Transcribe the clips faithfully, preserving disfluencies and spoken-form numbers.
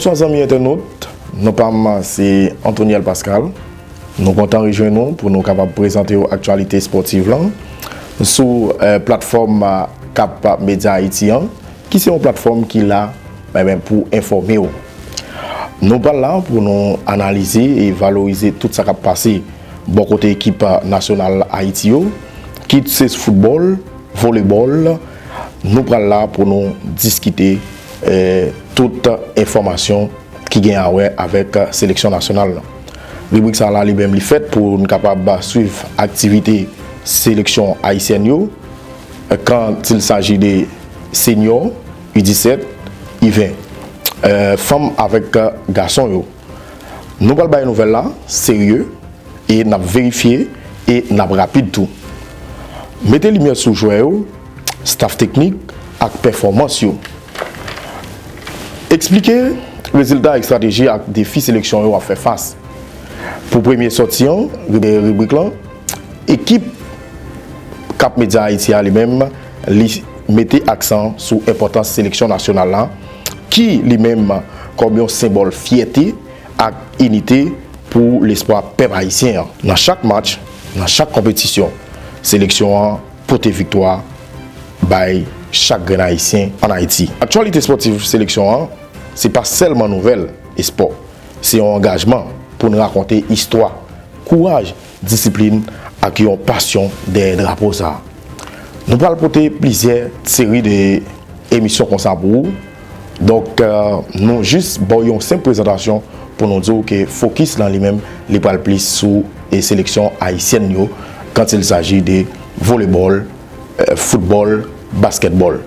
Bonswa zanmi entènot, non pa m se Antoniel Pascal. Nou kontan rejwenn nou pou nou kapab prezante w aktyalite espòtiv lan sou eh, platfòm eh, Cap Media Haiti an, ki se yon platfòm ki la eh ben, pou enfòme w. Nou pral la pou nou analize e valorize tout sa k ap pase bò kote ekip eh, nasyonal Ayiti yo, kit se foutbòl, volebòl. Nou pral la pou nou diskite eh, tout enfòmasyon ki gen a wè avèk seleksyon nasyonal lan. Ribrik sa la li menm li fèt pou n kapab swiv aktivite seleksyon ayisyèn yo, quand il s'agit de senior, U disèt, U ven, eh, fanm avèk gason yo. Nou pral bay nouvèl la serye e n ap verifye e n ap rapid tou. Mete limyè sou jwè yo, staf teknik ak pèfòmans yo. Eksplike rezilta, estrateji ak defi seleksyon yo ap fè fas. Pou premye sòti an, ribrik lan, ekip Cap Media Haiti a li menm, li mete aksan sou enpòtans seleksyon nasyonal la, ki li menm kòm yon senbòl fyète ak inite pou lespwa pèp ayisyen an. Nan chak match, nan chak konpetisyon, seleksyon an pote viktwa bay chak grenn ayisyen ann Ayiti. Aktyalite espòtiv seleksyon an, se pa sèlman nouvèl espò, se yon angajman pou n rakonte istwa, kouraj, disiplin ak yon pasyon dèyè drapo sa a. Nou pral pote plizyè seri de emisyon konsa pou ou. Donk, eh, nou jis ba w yon senp prezantasyon pou nou di w ke fokis lan li menm, li pral plis sou eh, seleksyon ayisyèn yo, quand il s'agit de volebòl, eh, foutbòl, baskètbòl.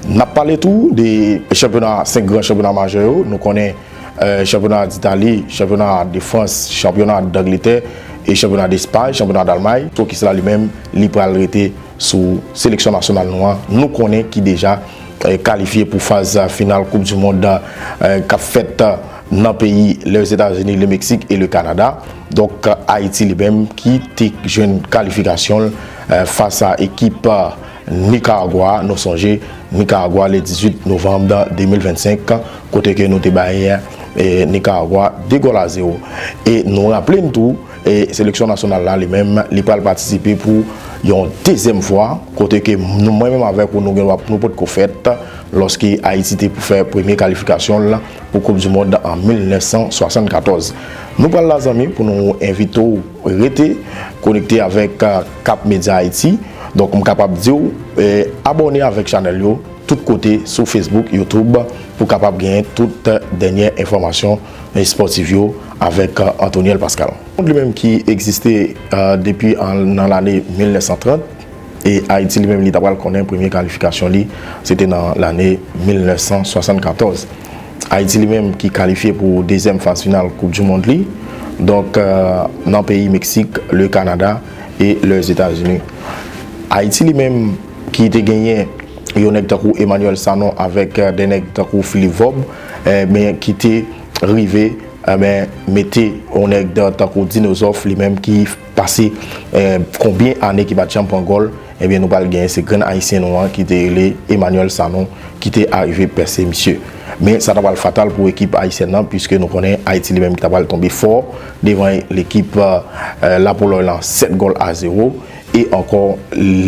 N ap pale tou de chanpyona, senk gran chanpyona majè yo. Nou konnen eh, chanpyona Ditali, chanpyona de Frans, chanpyona Dangletè e chanpyona Despay, chanpyona Dalmay. Fokis la li menm, li pral rete sou seleksyon nasyonal nou an. Nou konnen ki deja eh, kalifye pou faz final Koup di Mond eh, k ap fèt eh, nan peyi Lèzetazini, Lemeksik e Lekanada. Donk, Ayiti li menm ki te jwenn kalifikasyon l eh, fas a ekip eh, Nikaragwa. Nou sonje, Nikaragwa, le dizuit novanm de mil vennsenk, kote ke nou te bay eh, Nikaragwa de gòl a zewo. E nou raple n tou, eh, seleksyon nasyonal la li menm, li pral patisipe pou yon dezyèm fwa, kote ke nou, mwen menm avèk ou, nou gen dwa, nou potko fèt, lòske Ayiti te pou fè premye kalifikasyon l pou Koup di Mond an mil nèf san swasann katòz. Nou pral la, zanmi, pou nou envite w rete konekte avèk eh, Cap Media Haiti. Donk, m kapab di w, eh, abòne avèk chanèl yo tout kote sou Facebook, YouTube, pou kapab genyen tout dènyè enfòmasyon espòtiv yo avèk eh, Antoniel Pascal. Li menm ki egziste eh, depi an, nan lane mil nèf san trant, e Ayiti li menm li ta pral konnen premye kalifikasyon li, se te nan lane mil nèf san swasann katòz. Ayiti li menm ki kalifye pou dezyèm faz final Koup di Mond li, donk eh, nan peyi Meksik, Lekanada e Lèzetazini. Ayiti li menm ki te genyen yon nèg tankou Emmanuel Sanon avèk eh, de nèg tankou Philippe Vaub, eh, men ki te rive eh, men, mete yon nèg tankou Dinozòf li menm ki pase eh, konbyen ane ki pa t janm pran gòl, ebyen nou pral genyen se grenn ayisyen nou an ki te rele Emmanuel Sanon ki te arive pèse misye. Men sa ta pral fatal pou ekip ayisyèn nan, piske nou konnen Ayiti li menm ki ta pral tonbe fò devan lekip eh, Lapolòy lan sèt gòl a zewo, e ankò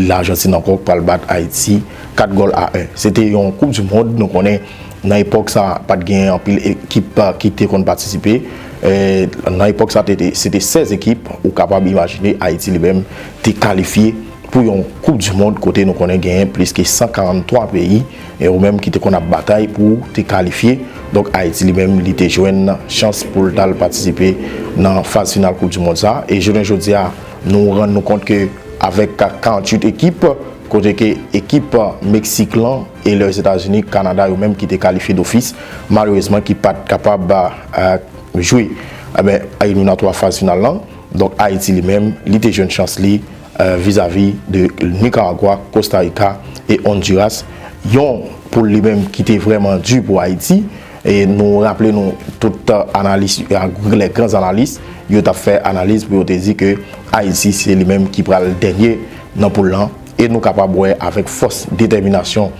Lajantin ankò pral bat Ayiti kat gòl a en. Se te yon Koup di Mond, nou konnen nan epòk sa pa t gen anpil ekip eh, ki te konn patisipe. Eh, nan epòk sa te, te, se te sèz ekip, ou kapab imajine Ayiti li menm te kalifye pou yon Koup di Mond kote nou konnen genyen plis ke san karanntwa peyi, e yo menm ki te konn ap batay pou te kalifye. Donk Ayiti li menm li te jwenn chans pou l t al patisipe nan faz final Koup di Mond sa. E jounen jodi a, nou rann nou kont ke avèk karantuit ekip, kote ke ekip Meksik lan e Lèzetazini, Kanada yo menm ki te kalifye dofis, malerezman ki pa t kapab eh, jwe eh, eliminatwa faz final lan. Donk Ayiti li menm, li te jwenn chans li eh, vizavi de Nikaragwa, Kosta Rika e Ondiras. Yon poul li menm ki te vrèman di pou Ayiti. E nou raple nou tout eh, analis, eh, les grands analis, yo t ap fè analiz pou yo te di ke Ayiti se li menm ki pral dènye nan poul lan. E nou kapab wè avèk fòs, detèminasyon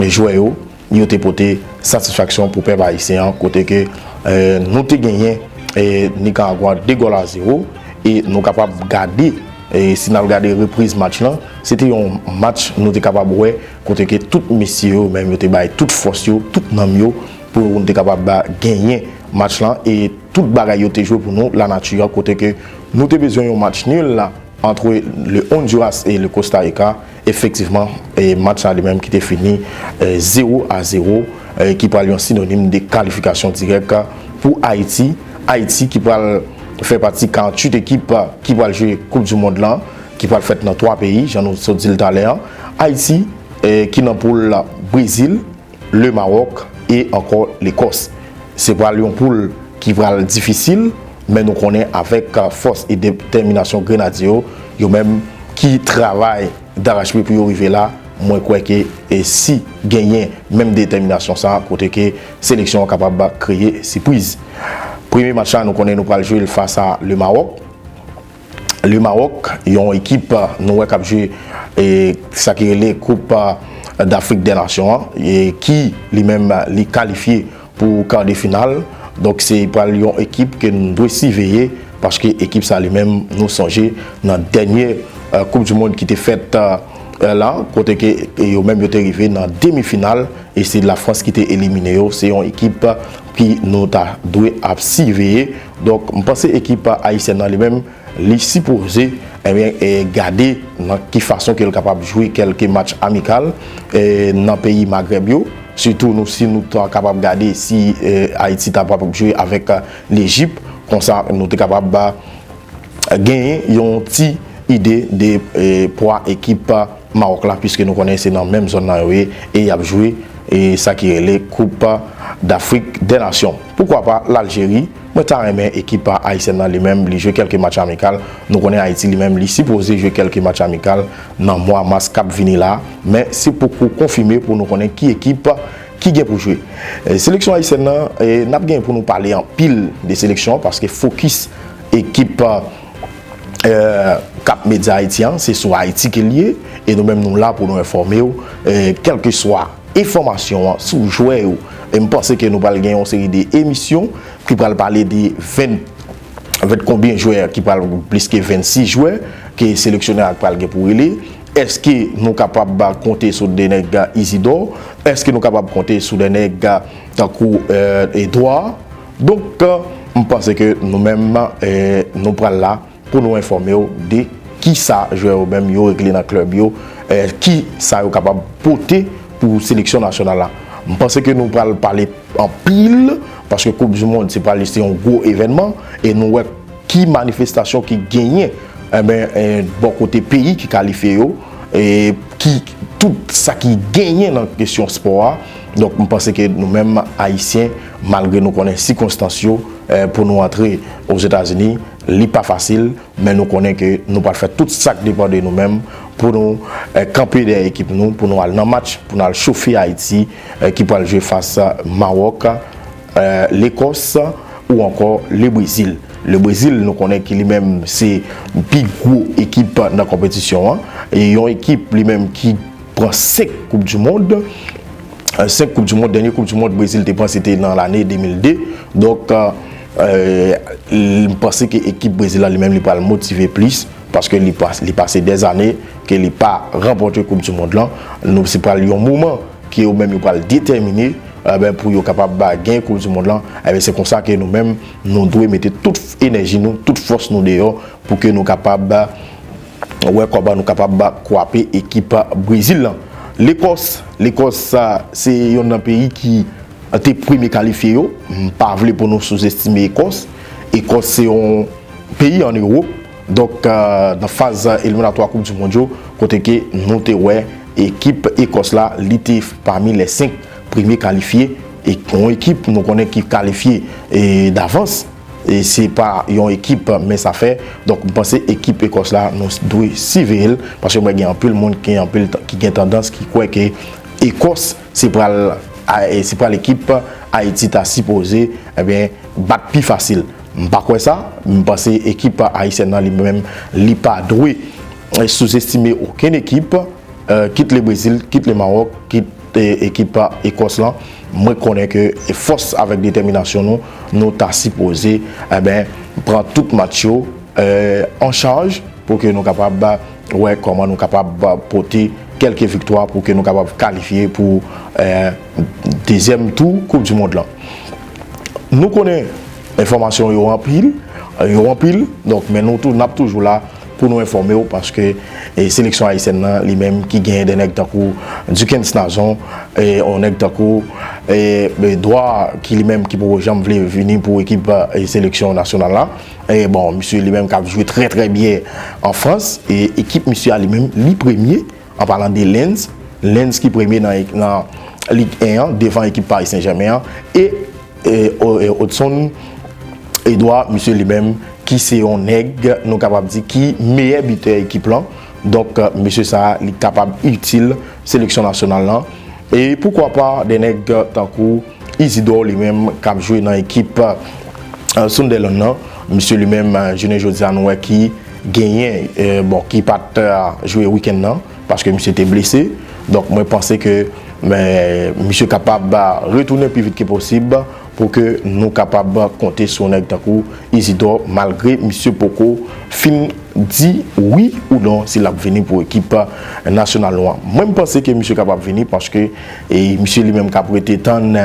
jwè yo, yo te pote satisfaksyon pou pèp ayisyen an, kote ke Eh, nou te genyen eh, Nicaragua de gòl a zewo e nou kapab gade, eh, si n al gade repriz match lan, se te yon match nou te kapab wè kote ke tout mesye yo menm yo te bay tout fòs yo, tout nanm yo pou nou te kapab genyen match lan e tout bagay yo te jwe pou nou lanati kote ke nou te bezwen yon match nil la entre le Honduras et le Costa Rica. Efektivman, eh, match la li menm ki te fini eh, zewo a zewo, eh, ki pral yon sinonim de kalifikasyon dirèk pou Ayiti. Ayiti ki pral fè pati karanntuit ekip ki pral jwe Koup di Mond lan, ki pral fèt nan twa peyi, jan nou sot di l talè an. Ayiti eh, ki nan poul Brezil, le Mawòk e ankò Lekòs. Se pral yon poul ki pral difisil, men nou konnen avèk fòs e detèminasyon Grenadye yo, yo menm ki travay darachpye pou yo rive la, mwen kwè ke e si genyen menm detèminasyon sa, kote ke seleksyon an kapab kreye sipriz. Premye match la, nou konnen nou pral jwe l fas a le Mawòk. Le Mawòk, yon ekip nou wè k ap jwe e sa ki rele Koup Dafrik dè Nasyon an, e ki li menm li kalifye pou kar de final. Donk se pral yon ekip ke nou dwe siveye, paske ekip sa li menm nou sonje nan dènye eh, Koup di Mond ki te fèt eh, la, kote ke yo menm yo te rive nan demi final e se Lafrans ki te elimine yo. Se yon ekip ki nou ta dwe ap siveye. Donk m panse ekip ayisyèn nan li menm li sipoze ebyen eh, gade nan ki fason ke l kapab jwe kèlke match amikal eh, nan peyi Magrèb yo. Sitou nou si nou ta kapab gade si eh, Ayiti ta kapab jwe avèk eh, Lejip, konsa nou te kapab eh, genyen yon ti ide de eh, pwa ekip eh, Mawòk la, piske nou konnen se nan menm zòn nan yo ye e y ap jwe e sa ki rele Koup Dafrik dè Nasyon. Poukwa pa Laljeri? Mwen ta renmen ekip ayisyèn nan li menm li jwe kèlke match amikal. Nou konnen Ayiti li menm li sipoze jwe kèlke match amikal nan mwa mas k ap vini la, men se poko konfime pou nou konnen ki ekip ki gen pou jwe. Eh, seleksyon ayisyèn nan, eh, n ap gen pou nou pale anpil de seleksyon an, paske fokis ekip eh, Cap Media Haiti an, se sou Ayiti ke l ye, e nou menm nou la pou nou enfòme w, eh, kèlkeswa enfòmasyon an sou jwè yo. E m panse ke nou pral gen yon seri de emisyon ki pral pale de ven, ven konbyen jwè ki pral plis ke vennsis jwè ke seleksyonè a pral gen pou rele. Èske nou kapab konte sou de nèg Isidor? Èske nou kapab konte sou de nèg tankou eh, Edouard? Donk, eh, m panse ke nou menm eh, nou pral la pou nou enfòme w de ki sa jwè yo menm yo regle nan klèb yo, eh, ki sa yo kapab pote pou seleksyon nasyonal la. M panse ke nou pral pale anpil, paske Koup di Mond se pral se yon gwo evènman, e nou wè ki manifestasyon ki genyen, enben, eh, bò kote peyi ki kalifye yo, e ki tout sa ki genyen nan kesyon spò a. Donk, m panse ke nou menm Ayisyen, malgre nou konnen sikonstans yo, eh, pou nou antre Ozetazini, li pa fasil, men nou konnen ke nou pral fè tout sa k depann de nou menm pou nou eh, kanpe dèyè ekip nou, pou nou al nan match, pou nou al chofe Ayiti eh, ki pral jwe fas Mawòk, eh, Lekòs ou ankò le Brezil. Le Brezil, nou konnen ki li menm se pi gwo ekip nan konpetisyon an. E yon ekip li menm ki pran senk Koup di Mond. Eh, senk Koup di Mond, dènye Koup di Mond Brezil te pran se te nan lane de mil de. Donk, eh, m panse ke ekip Brezil la li menm li pral motive plis, paske li, pas, li pase dèzane ke li pa ranpòte Koup di Mond lan. Nou se pral yon moman ke yo menm yo pral detèmine, eh ben, pou yo kapab ba, gen Koup di Mond lan. Eh ben, se konsa ke nou menm, nou dwe mete tout enèji nou, tout fòs nou deyò pou ke nou kapab wè kòman nou kapab kwape ekip Brezil lan. Lekòs, Lekòs, se yonn nan peyi ki te premye kalifye yo. M pa vle pou nou souzestime Ekòs. Ekòs se yon peyi an Ewòp. Donk, eh, nan faz eliminatwa Koup di Mond yo, kote ke nou te wè ekip Ekòs la, li te pami lè senk premye kalifye. E yon ekip nou konnen ki kalifye eh, davans. E se pa yon ekip mens a fè. Donk, m panse ekip Ekòs la, nou dwe siveye l, paske mwen gen anpil moun ki anpil ki gen tandans ki kwè ke Ekòs se pral, se pral ekip Ayiti ta sipoze, ebyen, bat pi fasil. M pa kwè sa. M panse ekip ayisyèn nan li menm, li pa dwe eh, souzestime okenn ekip, eh, kit le Brezil, kit le Mawòk, kit e, ekip Ekòs lan, mwen konnen ke e fòs avèk detèminasyon nou, nou ta sipoze, enben, pran tout match yo, e, an chaj pou ke nou kapab wè kòman nou kapab pote kèlke viktwa pou ke nou kapab kalifye pou, e, dezyèm tou Koup di Mond lan. Nou konnen enfòmasyon yo anpil, yo anpil, donk, men nou tou, n ap toujou la pou nou enfòme w, paske, e, seleksyon ayisyèn nan, li menm ki genyen de nèg tankou Duckens Nazon, e, yon nèg tankou, e, Edouard, ki li menm ki poko janm vle vini pou ekip, e, seleksyon nasyonal la. E, bon, misye li menm k ap jwe trè, trè byen an Frans, e ekip misye a li menm, li premye, an palan de Lens, Lens ki premye nan, nan Lig en an, devan ekip Paris Saint-Germain an, e, e, O-, e, Odson Edouard, misye li menm, ki se yon nèg, nou kapab di, ki meyè bitè ekip lan. Donk, e, mesye sa a, li kapab itil seleksyon nasyonal lan. E poukwa pa de nèg tankou Isidore li menm, k ap jwe nan ekip, e, Sunderland nan. Misye li menm, e, jounen jodi a, nou wè ki genyen, e, bon, ki pa t, e, jwe wikenn nan, paske misye te blese. Donk, mwen panse ke, men, misye kapab, e, retounen pi vit ke posib pou ke nou kapab konte sou yon nèg tankou Isidore, malgre misye poko fin di wi ou non si l ap vini pou ekip nasyonal nou an. Mwen, m panse ke misye kapab vini paske, e, misye li menm k ap rete tann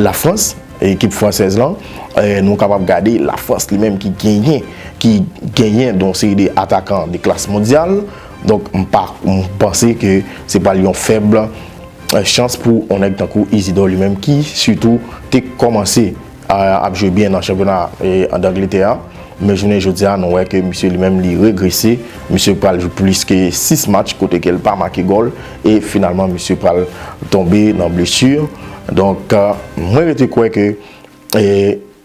Lafrans, ekip fransèz lan, e, nou kapab gade Lafrans li menm ki genyen, ki genyen de yon seri de atakan de klas mondyal. Donk, m pa, m panse ke se pral yon fèb, e, chans pou yon nèg tankou Isidore li menm ki sitou te kòmanse a, ap jwe byen nan chanpyona, e, an Angletè a. Men jounen jodi a, nou wè ke misye li menm li regrese. Misye pral jwe plis ke sis match kote ke l pa make gòl. E finalman, misye pral tonbe nan blesi. Donk, e, mwen rete kwè ke, e,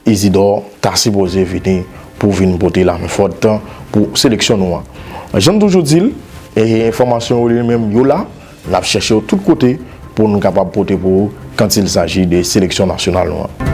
Isidore ta sipoze vini pou vin pote lamen fòt pou seleksyon nou an. Jan m toujou di l, e, enfòmasyon yo li menm yo la, n ap chèche yo tout kote pou nou kapab pote pou ou quand il s'agit de seleksyon nasyonal nou an.